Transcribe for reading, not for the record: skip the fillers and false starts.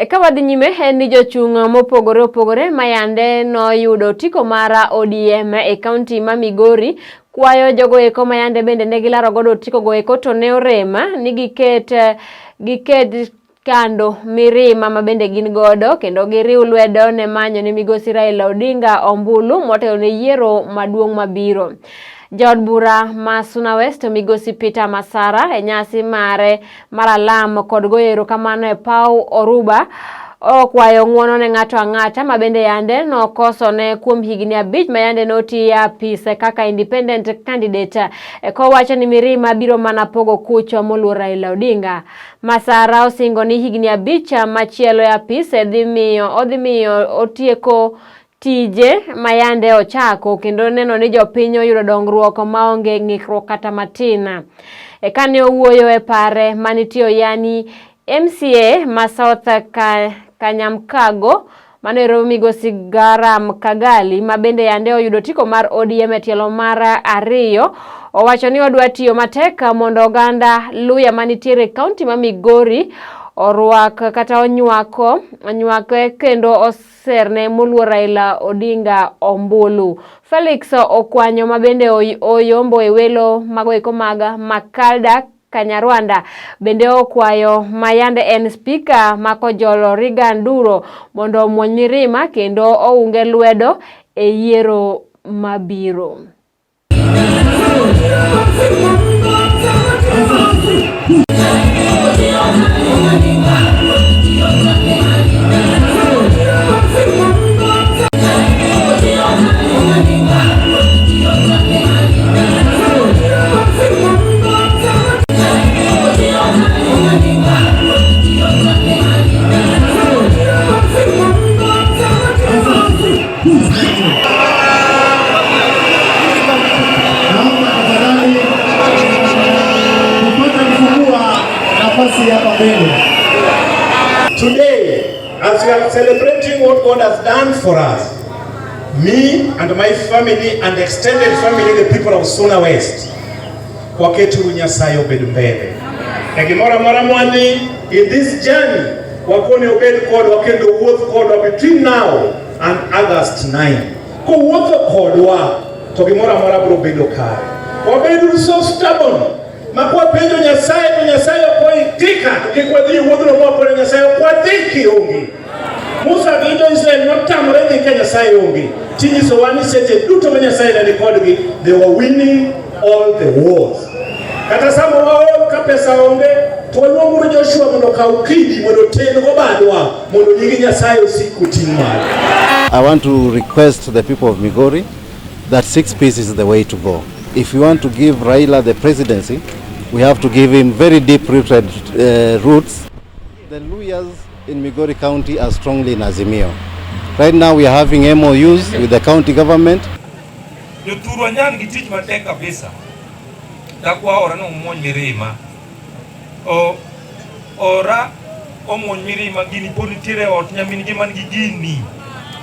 Ka wadhi nyime en ni jochung' mopogore opogore ma yande noyudo otiko mar ODM e kaunti ma Migori kwayo jogo eko ma yande bende ne gilaro godo otiko go eko to ne orem ni giket giket kando mirima ma bende gin godo kendo giriw lwedo ne manyo ne migosi Raila Odinga ombulu motelo ne yiero maduong' mabiro. Jaod bura ma Suna West migosi Peter Masara e nyasi mare mar alam kod goyo erokamano e paw Oruba okwayo ng'uono ne ng'ato ang'ata ma bende yande nokosone kuom higni 5 ma yande notiyo e apis kaka independent candidate kowacho ni mirima biro mana pogo kucho moluor Raila Odinga. Masara osingo ni higni 5 machielo e apis dhi miyo odhi miyo otieko tije ma yande ochako kendo neno ni jopiny oyudo dongruok maonge ng'ikruok kata matin. E kane owuoyo e pare manitie oyani MCA ma South Kanyamkago mano ero migosi Garam Kagali ma bende yande oyudo otiko mar ODM e tielo mar 2 owacho ni odwa tiyo matek mondo oganda Luya manitiere e kaunti ma Migori orwak kata onywako onywake kendo oserne moluor Raila Odinga ombulu. Felix Okwanyo ma bende oyombo e welo mago eko mag Makalda Kanyarwanda bende okwayo ma yande en spika ma Kojolo Reagan Duro mondo omuony mirima kendo ounge lwedo e yiero mabiro. Today, as we are celebrating what God has done for us, me and my family and extended family, the people of Suna West, waketuru Nyasaye obed mbele. E gimoro amora mwadhi in this journey, wakone obed kodwa kendo wuoth kodwa between now and August 9. Kowuotho kodwa to gimoro amora biro bedo kare. Wabedo so stubborn ma kwapenjo Nyasaye to Nyasaye ok oitika, to kik wadhi e wuodhno mwakone Nyasaye ok wadhi kionge. Musa gi jo-Israel notamore dhi ka Nyasaye onge. Tinyisowa ni seche duto ma Nyasaye ne ni kodgi, they were winning all the wars. Kata sama waol ka pesa onge, to waluonguru Joshua mondo okaw kidi mondo oten go badwa mondo nying Nyasaye osik koting' malo. I want to request the people of Migori that 6 Ps is the way to go. If you want to give Raila the presidency, we have to give him very deep-rooted roots. The Luyas in Migori County are strongly in Azimio. Right now we are having MOUs with the county government. Jothurwa nyan gi tich matek kabisa. Dakwa ora no muony mirima. O ora omuony mirima gini pod nitiere e ot nyamin gi man gi gini.